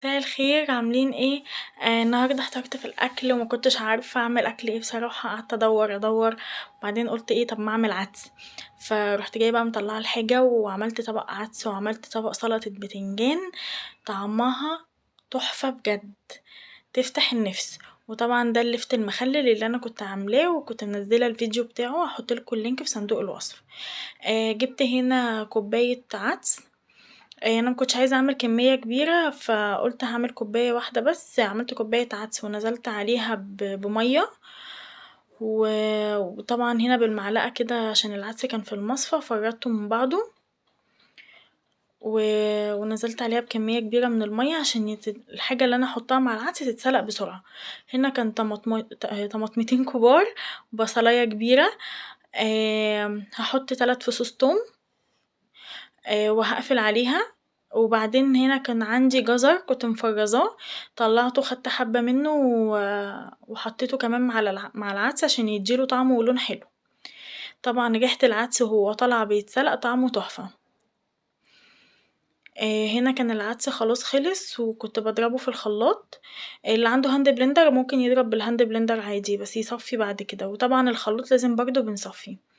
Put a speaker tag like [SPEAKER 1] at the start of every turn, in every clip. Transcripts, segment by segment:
[SPEAKER 1] مساء الخير، عاملين إيه؟ النهارده احترت في الأكل وما كنتش عارفة أعمل أكل إيه بصراحة، قعدت أدوّر، أدوّر، وبعدين قُلت إيه طب ما أعمل عدس، فرُحت جاية بقى مطلّعة الحاجة وعملت طبق عدس وعملت طبق سلطة بتنجان، طعمها تحفة بجد، تفتح النفس. وطبعًا ده اللفت المخلل اللي أنا كنت عاملاه وكنت منزلة الفيديو بتاعه، هاحط لكم ال link في صندوق الوصف. جبت هنا كوباية عدس، أنا ما كنتش عايزة أعمل كمية كبيرة فقُلت هاعمل كوباية واحدة بس، عملت كوباية عدس ونزلت عليها بمَيّة، وطبعًا هنا بالمعلقة كده عشان العدس كان في المصفى فردته من بعضه، ونزلت عليها بكمية كبيرة من المَيّة عشان الحاجة اللي أنا هاحطها مع العدس تتسلق بسرعة. هنا كان طماطمتين كبار، بصلاية كبيرة، هاحط 3 فصوص توم، وهاقفل عليها. وبعدين هنا كان عندي جزر كنت مفرزاه، طلعته خدت حبة منه وحطيته كمان مع العدس عشان يديله طعم ولون حلو. طبعا ريحة العدس وهو طالع بيتسلق طعمه تحفة. هنا كان العدس خلاص خلص وكنت بضربه في الخلاط. اللي عنده hand blender ممكن يضرب بال hand blender عادي بس يصفي بعد كده، وطبعا الخلاط لازم برضه بنصفيه.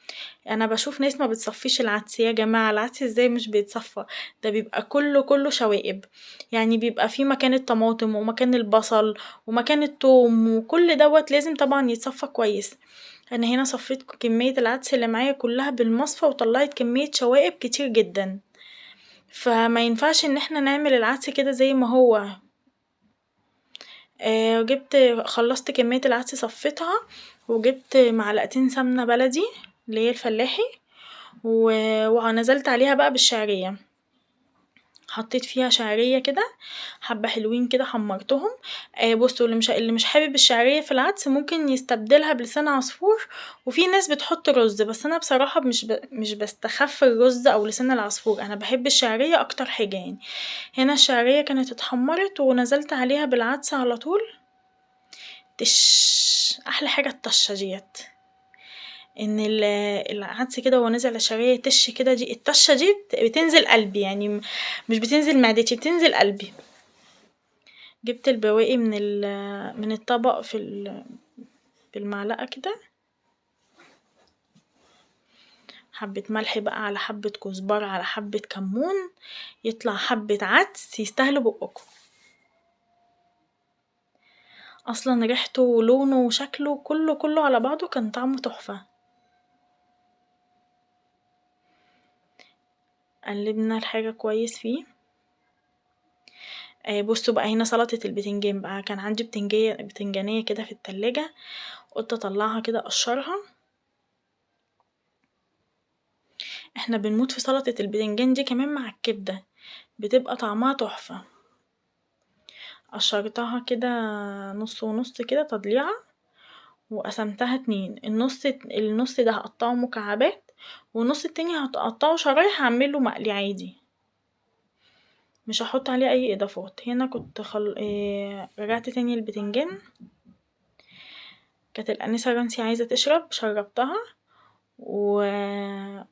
[SPEAKER 1] انا بشوف ناس ما بتصفيش العدس، يا جماعة العدس ازاي مش بيتصفى؟ ده بيبقى كله شوائب، بيبقى فيه مكان الطماطم ومكان البصل ومكان التوم وكل دوت لازم طبعا يتصفى كويس. انا هنا صفيت كمية العدس اللي معايا كلها بالمصفى وطلعت كمية شوائب كتير جدا، فما ينفعش ان احنا نعمل العدس كده زي ما هو. خلصت كمية العدس صفيتها، وجبت معلقتين سمنة بلدي اللي هي الفلاحي، ونزلت عليها بقى بالشعرية، حطيت فيها شعرية كده حبة حلوين كده حمرتهم. بصوا اللي مش حابب الشعرية في العدس ممكن يستبدلها بلسان عصفور، وفي ناس بتحط رز، بس أنا بصراحة مش بستخف الرز أو لسان العصفور، أنا بحب الشعرية أكتر حاجة. هنا الشعرية كانت اتحمرت ونزلت عليها بالعدس على طول. تش، أحلى حاجة الطشة ديت، إن العدس كده وهو نازل على الشعرية تش كده، دي الطشة دي بتنزل قلبي، مش بتنزل معدتي، بتنزل قلبي. جبت البواقي من الطبق بالمعلقة كده، حبة ملح بقى على حبة كزبرة على حبة كمون، يطلع حبة عدس يستاهلوا بقكم. أصلا ريحته ولونه وشكله كله على بعضه كان طعمه تحفة. قلبنا الحاجة كويس فيه. بصوا بقى هنا سلطة البتنجان بقى، كان عندي بتنجانية كده في التلاجة، قلت اطلعها كده اقشرها. احنا بنموت في سلطة البتنجان دي كمان مع الكبدة، بتبقى طعمها تحفة. قشرتها كده نص ونص كده تضليعة، وقسمتها 2، النص ده هقطعه مكعبات، والنص التاني هقطعه شرايح، هعمله مقلي عادي، مش هحط عليه اي اضافات. هنا كنت رجعت تاني البتنجان، كانت الانسه رانسي عايزه تشرب، شربتها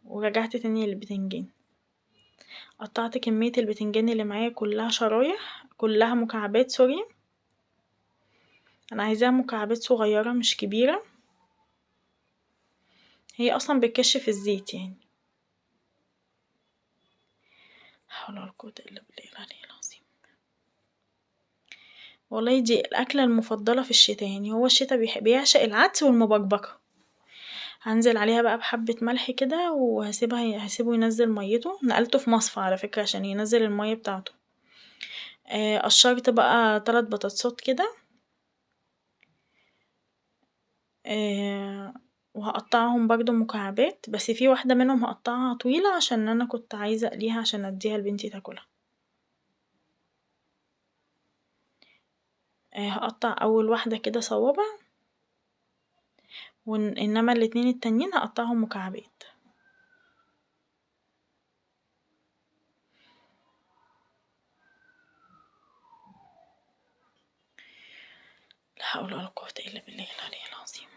[SPEAKER 1] ورجعت تاني للبتنجان. قطعت كميه البتنجان اللي معايا كلها شرايح، كلها مكعبات، سوري، انا عايزاها مكعبات صغيره مش كبيره، هي اصلا بتكشف الزيت. لا حول ولا قوة إلا بالله العلي العظيم. والله دي الأكلة المفضلة في الشتاء، هو الشتاء بيعشق العدس والمبكبكة. هنزل عليها بقى بحبة ملح كده هسيبه ينزل ميته، نقلته في مصفى على فكرة عشان ينزل المية بتاعته. قشرت بقى 3 بطاطسات كده، وهقطعهم برضو مكعبات، بس في واحدة منهم هقطعها طويلة عشان أنا كنت عايزة أقليها عشان أديها لبنتي تاكلها. هقطع أول واحدة كده صوابع، إنما الاتنين التانيين هقطعهم مكعبات. لا حول ولا قوة إلا بالله العلي العظيم.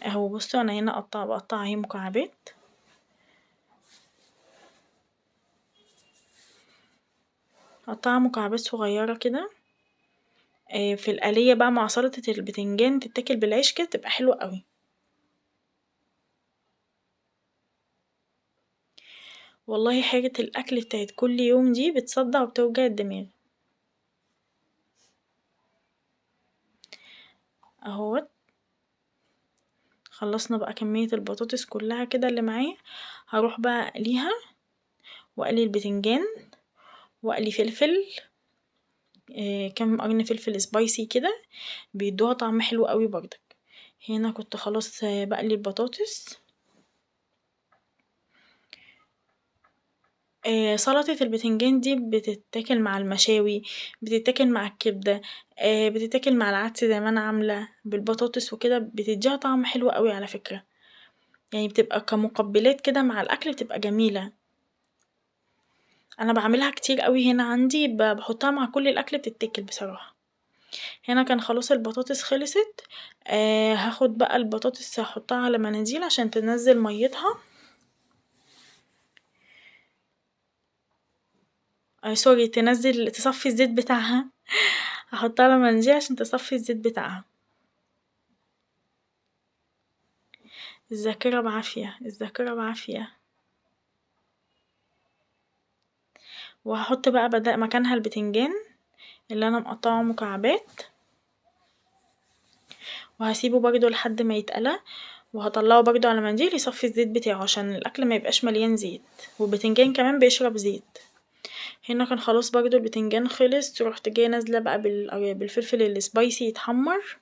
[SPEAKER 1] اهو بصوا انا هنا بقطع اهي مكعبات. اقطعها مكعبات صغيرة كده. في القلية بقى مع سلطة البتنجان تتاكل بالعيش كده، تبقى حلوة قوي. والله حاجة الأكل بتاعت كل يوم دي بتصدع وبتوجع الدماغ. اهوت خلصنا بقى كمية البطاطس كلها كده اللي معايا. هروح بقى اقليها، واقلي البتنجان، واقلي فلفل، كام قرن فلفل سبايسي كده، بيدوها طعم حلو قوي برضك. هنا كنت خلاص بقلي البطاطس. سلطة البتنجان دي بتتاكل مع المشاوي، بتتاكل مع الكبدة، بتتاكل مع العدس زي ما انا عاملة بالبطاطس وكده، بتديها طعم حلو قوي على فكرة. بتبقى كمقبلات كده مع الاكل، بتبقى جميلة. انا بعملها كتير قوي هنا عندي، بحطها مع كل الاكل بتتاكل بصراحة. هنا كان خلاص البطاطس خلصت. هاخد بقى البطاطس هحطها على مناديل عشان تنزل ميتها. سوري، تصفي الزيت بتاعها. هحطها على مناديل عشان تصفي الزيت بتاعها. الذاكرة بعافية، الذاكرة بعافية. وهحط بقى مكانها البتنجان اللي انا مقطعه مكعبات، وهسيبه برضو لحد ما يتقلى، وهطلعه برضو على منديل يصفي الزيت بتاعه عشان الاكل ما يبقاش مليان زيت، والبتنجان كمان بيشرب زيت. هنا كان خلاص برضو البتنجان خلص، رحت جايه نازله بقى بالفلفل السبايسي يتحمر،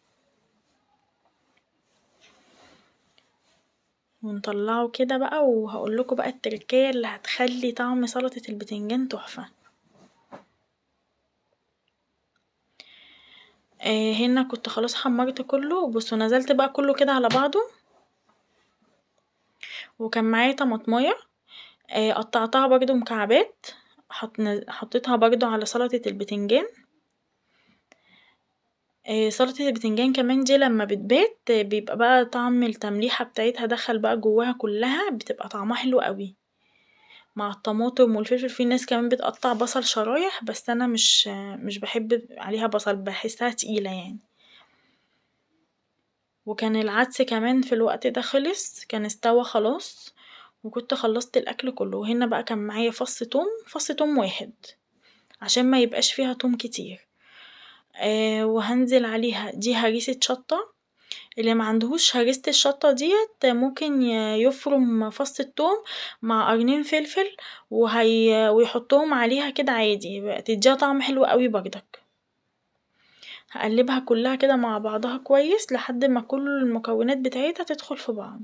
[SPEAKER 1] ونطلعه كده بقى. وهقول لكم بقى التركية اللي هتخلي طعم سلطة البتنجان تحفة. هنا كنت خلاص حمرت كله، بصوا نزلت بقى كله كده على بعضه، وكان معايا طماطمايه، قطعتها برضو مكعبات، حطيتها برضو على سلطة البتنجان. سلطة البتنجان كمان دي لما بتبات بيبقى بقى طعم التمليحة بتاعتها دخل بقى جواها كلها، بتبقى طعمها حلو قوي مع الطماطم والفلفل. في ناس كمان بتقطع بصل شرايح، بس انا مش بحب عليها بصل، بحسها تقيلة. وكان العدس كمان في الوقت ده خلص، كان استوى خلاص، وكنت خلصت الاكل كله. وهنا بقى كان معايا فص توم، فص توم واحد عشان ما يبقاش فيها توم كتير. وهنزل عليها دي هريسة شطة، اللي ما عندهوش هريسة الشطة ديت ممكن يفرم فص التوم مع قرنين فلفل ويحطهم عليها كده عادي، تديها طعم حلو قوي برضك. هقلبها كلها كده مع بعضها كويس لحد ما كل المكونات بتاعتها تدخل في بعض.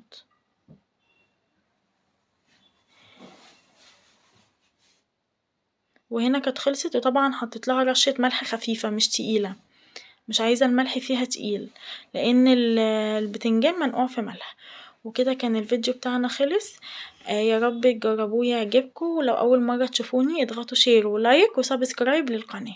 [SPEAKER 1] وهنا كانت خلصت، وطبعا حطيت لها رشة ملح خفيفة مش تقيلة، مش عايزة الملح فيها تقيل لان البتنجان منقوع في ملح. وكده كان الفيديو بتاعنا خلص. يا رب تجربوه يعجبكم، ولو اول مرة تشوفوني اضغطوا share و like و subscribe للقناة.